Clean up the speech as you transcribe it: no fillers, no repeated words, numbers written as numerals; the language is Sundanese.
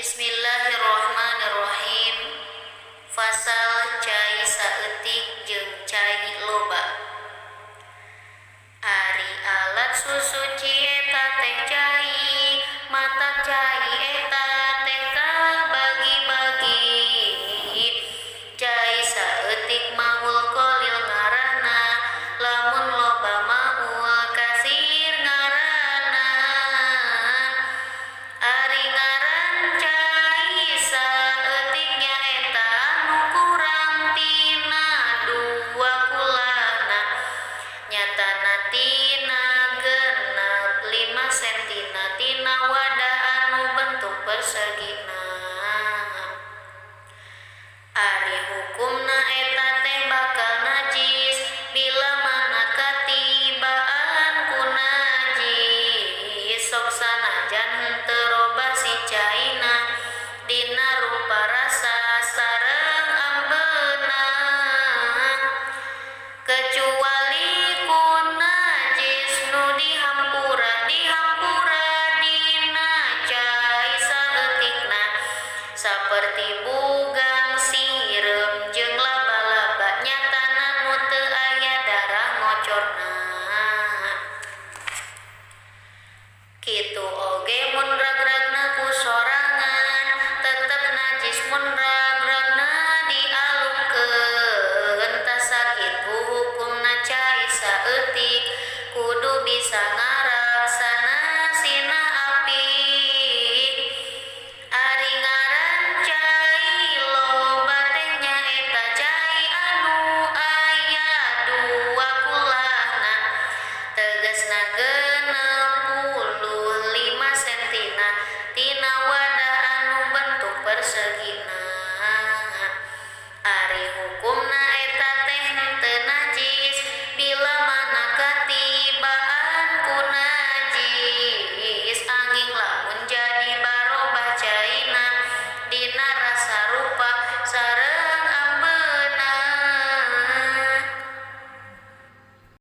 Bismillahirrahmanirrahim. Fasal cai saeutik jeung cai loba. Ari alat susuci eta teh cai, matak cai eta teh kabagi-bagi. Cai saeutik maul qalil ngaranna, lamun loba maul katsir ngaranna. Ari ngaran cai saeutik nyaeta anu kurang tina dua kulahna, nyatana tina 65 sentina tina wadah anu bentuk persegina. Ari hukumna eta teh bakal najis bila mana katibaan ku najis, sok sanajan henteu robah si caina dina rupa, rasa sareng ambeuna, kecuali ku najis nu dihampura dihampura dina cai saeutikna, saperti bugang sireum jeung laba-laba, nyatana nu teu aya darah ngocorna. Kitu oge mun ragragna ku sorangan, tetep najis mun ragragna dialungkeun. Tah, sakitu hukumna cai saeutik, kudu bisa ngaraksana sina apik. Ari ngaran cai loba teh nyaeta cai anu aya dua kulahna, tegasna 65 sentina tina wadah anu bentuk persegina.